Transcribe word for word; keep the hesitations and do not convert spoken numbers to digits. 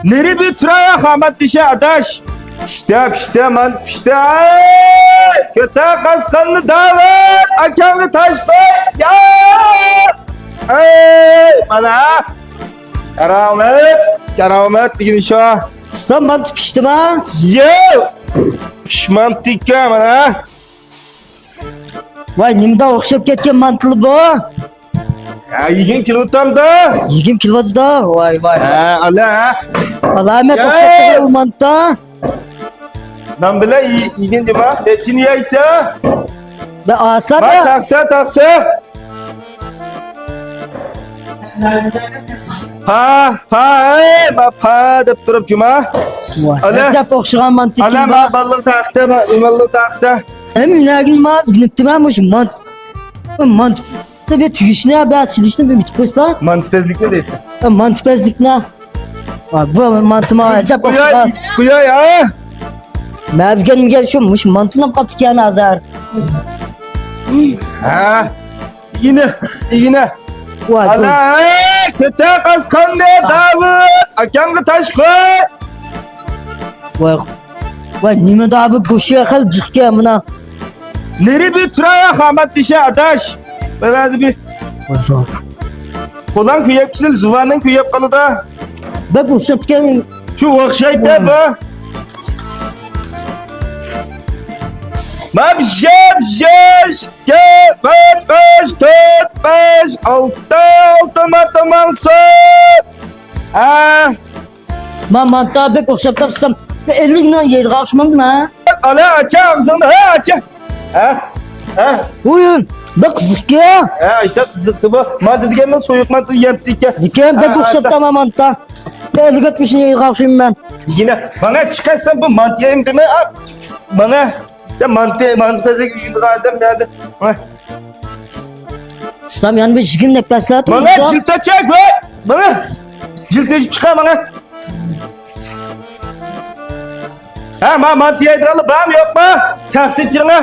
نېرى بىر تۇرايا خامات دېشە ئاداش. پىشتە، پىشتە، مانتا پىشتە. ئەي! كۆتەر قاسقاننى داۋۇت، ئاكاڭنى تاش قوي. يا! ئەي! مانا! كارامەت، كارامەت دېگىنى شۇ. ئۇستا، مانتا پىشتىما؟ ياق! پىشماپتۇ دېگەن مانا. ۋاي، نېمىدا ئوخشاپ كەتكەن مانتىلار بۇ؟ ھە، يېگۈم كېلىۋاتامدا. يېگۈم كېلىۋاتىدۇ. ۋاي، ۋاي. ھە، ئالا. ئالامەت ياي. ئوخشاپ كەتكەن بۇ مانتا. نان بىلەن يېگىن جۇما. نەچچىنى يەيسە؟ بە ئاسا. تاقسا، تاقسا. پا، پا، ئەي، ما پا دەپ تۇرۇپ جۇما. ۋاي، ئەجەب ئوخشىغان مانتا ئىكەن. ئەلە، ما باللىق تاختە، ما ئىماللىق تاختە. ھەم ئۈنەگىن ما ئۈنۈپتىمەن مۇشۇ مانتا. مانتا بىر تۈگۈشنى، بىر سېلىشنى بىر ئۆتۈپ قويسىلا. مانتىپەزلىكنى دەيسەن. مانتىپەزلىكنى. ۋاي، بۇ مانتا ما ئەجەب ئوخشىغان. قوياي، قوياي، ھە؟ مەن دېگەنگە شۇ، مۇشۇ مانتىنى قاپتىكەن ھازىر. ھە، ئىگىنە، ئىگىنە. ۋاي، ئالا، بۇ ئەي، كۆتەر قاسقاننى داۋۇت، ئاكامغا تاش قوي. ۋاي، ۋاي، نېمە دا بۇ گۆشى خېلى جىقكەن مانا. نېرى بىر تۇرايا خامات دېشە ئاداش. بەۋەدە بىر. ۋاي، قولۇڭ كۆيۈپ كېتىدۇ، زۇۋانىڭ كۆيۈپ قالىدۇ. بەك ئوخشاپتىكەن. شۇ ئوخشايدۇ بۇ. ماپشاپ شەش، ئىككى، ئۈچ، ئۈچ، تۆت، بەش، ئالتە، ئالتە، ما تامام سۆت. ھە. ما مانتا بەك ئوخشاپ تاپسام، بىر ئەللىك نان يەيدىغان ئوخشىمامدۇ ما؟ ئالا، ئاچا ئاغزىڭنى، ھە، ئاچا. ھە؟ ھە؟ ئۇيۇن، بەك قىزىقكەن. ھە، ئىشتە قىزىقتى بۇ. مانتا دېگەننىڭ سويۇق مانتا يەمتىكەن. لېكىن بەك ھە، ئوخشاپ ھە. تاما مانتا. بىر ئەللىك ئاتمىشنى يەيدىغان ئوخشايمەن مەن. يېگىنە، ماڭا چىقارسان بۇ مانتا يەيمەن دېمە، ھە؟ ماڭا. سەن مانتا، مانتا پەزەك يېگىدىغان ئادەم نەدە؟ ھە؟ ئۇستام، يەنە بىر يىگىرمە نەپەسلەر ماڭا تۇرۇپتۇ. جىلتا چەك، ۋاي! ماڭا! جىلتا ئېلىپ چىقار ماڭا! ھە، ما مانتا يەيدىغانلار بارمۇ، يوقمۇ؟ تەقسىر چىقىڭە!